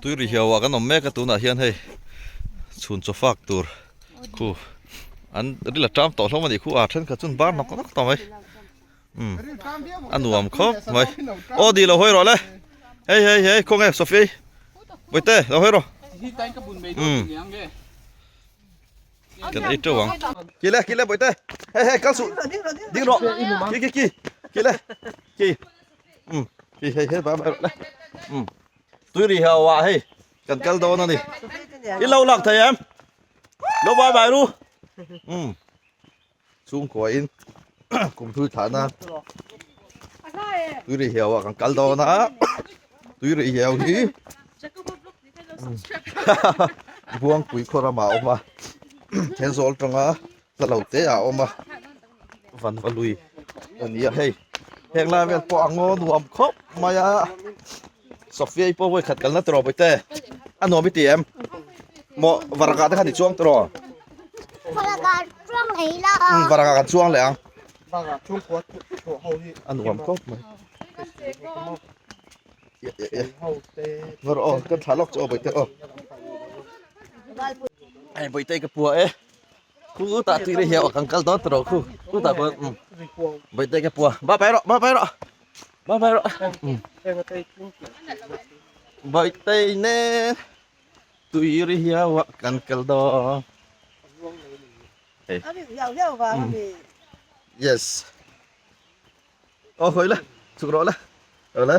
Tui ri hiau ah kan awm mek a tunah hian hei chhun chaw fak tur khu an ril a ṭam tawh hlawm a nih khu a thenkhat chuan bar hnawk hnawk ta mai umm a nuam khawp mai aw di lo hawi rawh le hei hei hei khawnge Sophie Bawihte lo hawi rawh umm. Kan ei teuh ang. Ki le, ki le bawihte. Hei hei kal suh. Ding rawh. Ki ki ki. Ki le. Ki. Um. Ki hei hei ba ba le. Um. Tui ri hau ah hei. Kan kal dawn ani. I lo lak thei em? Lo bye bye ru. Um. Chhungkua in kum thui thlah na tui ri hiau ah kan kal dawn a tui ri hiau hi Buangpui khaw ramah a awm a Thenzawl tanga hla lo te ah a awm a Vanva lui a ni a hei heng lai vel pawh a ngaw nuam khawp mai a Sophia i pawh vawikhat kalna tawh bawihte a nuam i ti em maw varangah te khan i chuang tawh raw varangah kan chuang leh ang a nuam khawp mai var aw kan thlah lawk chu aw bawihte aw hei bawihte ka pua e khu tah tui rih hian kan kal dawn tawh rawh khu khu tah khuan bawihte ka pua ba pai rawh ba pai rawh. Ba bai rawh. Bawihte nen tui ri hiau ah kan kal dawn. Hei. Yes. Aw hawi la, chhuk rawh la. Rawh la.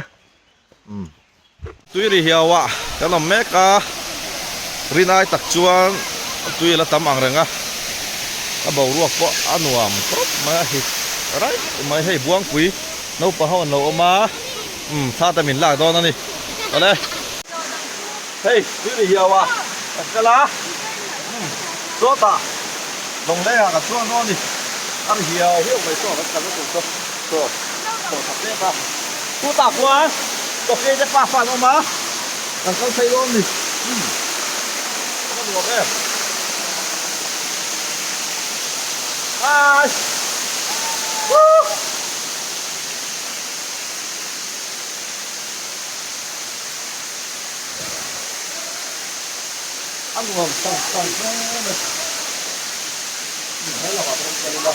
Tui ri hiau ah kan awm mek a, rinai tak chuan tui a la tam ang reng a, a boruak pawh a nuam khawp mai a, hit raih mai hei Buangpui naupang ho an lo awm a, umm thla te min lak dawn a ni awle. Hei tui ri hiau ah kan kal a, umm sawtah lawngleng ah kan chuang dawn a ni, a ri hiau hiau mai saw kan kal na tur chu saw saw tha pek a. Chutah khuan Coffee te pa fan awm a, kan kal phei dawn ni. Umm a va nuam em. Hi. Woo. A nuam sang sang hle mai. He lamah pawh kal ila.